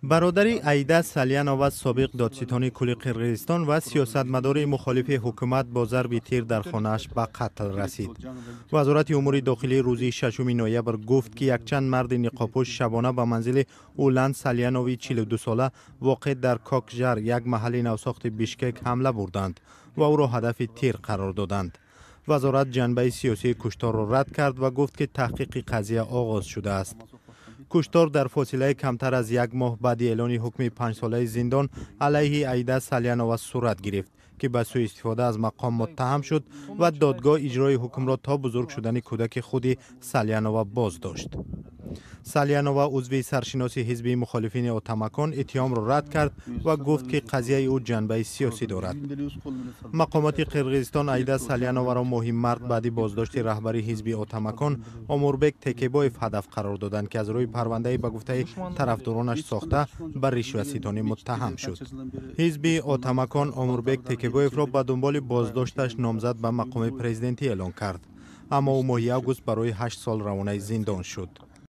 Бародари Аида Салянова, собиқ додситони кулли Қирғизистон ва сиёсатмадори мухолифи ҳукумат, бо зарби тир дар хонааш ба қатл расид. Вазорати умури дохилӣ рӯзи 6 ноябр гуфт, ки якчанд марди ниқобпӯш шабона ба манзили Улан Салянови 42сола, воқеъ дар Кокжар, як маҳалли навсохти Бишкек, ҳамла бурданд ва ӯро ҳадафи тир қарор доданд. Вазорат ҷанбаи сиёсии кушторро рад кард ва гуфт, ки таҳқиқи қазия оғоз шудааст. Куштор дар фосилаи камтар аз як моҳ баъди эълони ҳукми 5-солаи зиндон алайҳи Аида Салянова сурат гирифт, ки ба сӯистифода аз мақом муттаҳам шуд ва додгоҳ иҷрои ҳукмро то бузург шудани кӯдаки худи Салянова боз дошт. Салянова, узви саршиноси ҳизби мухолифини Отамакон, иттиҳомро рад кард ва гуфт, ки қазияи ӯ ҷанбаи сиёсӣ дорад. Мақомоти Қирғизистон Аида Саляноваро моҳи март баъди боздошти раҳбари ҳизби Отамакон Омурбек Текебоев ҳадаф қарор доданд, ки аз рӯи парвандаи ба гуфтаи тарафдоронаш сохта ба ришваситонӣ муттаҳам шуд. Ҳизби Отамакон Омурбек Текебоевро ба дунболи боздошташ номзад ба мақоми президентӣ эълон кард, аммо ӯ моҳи август барои 8 сол равонаи зиндон шуд.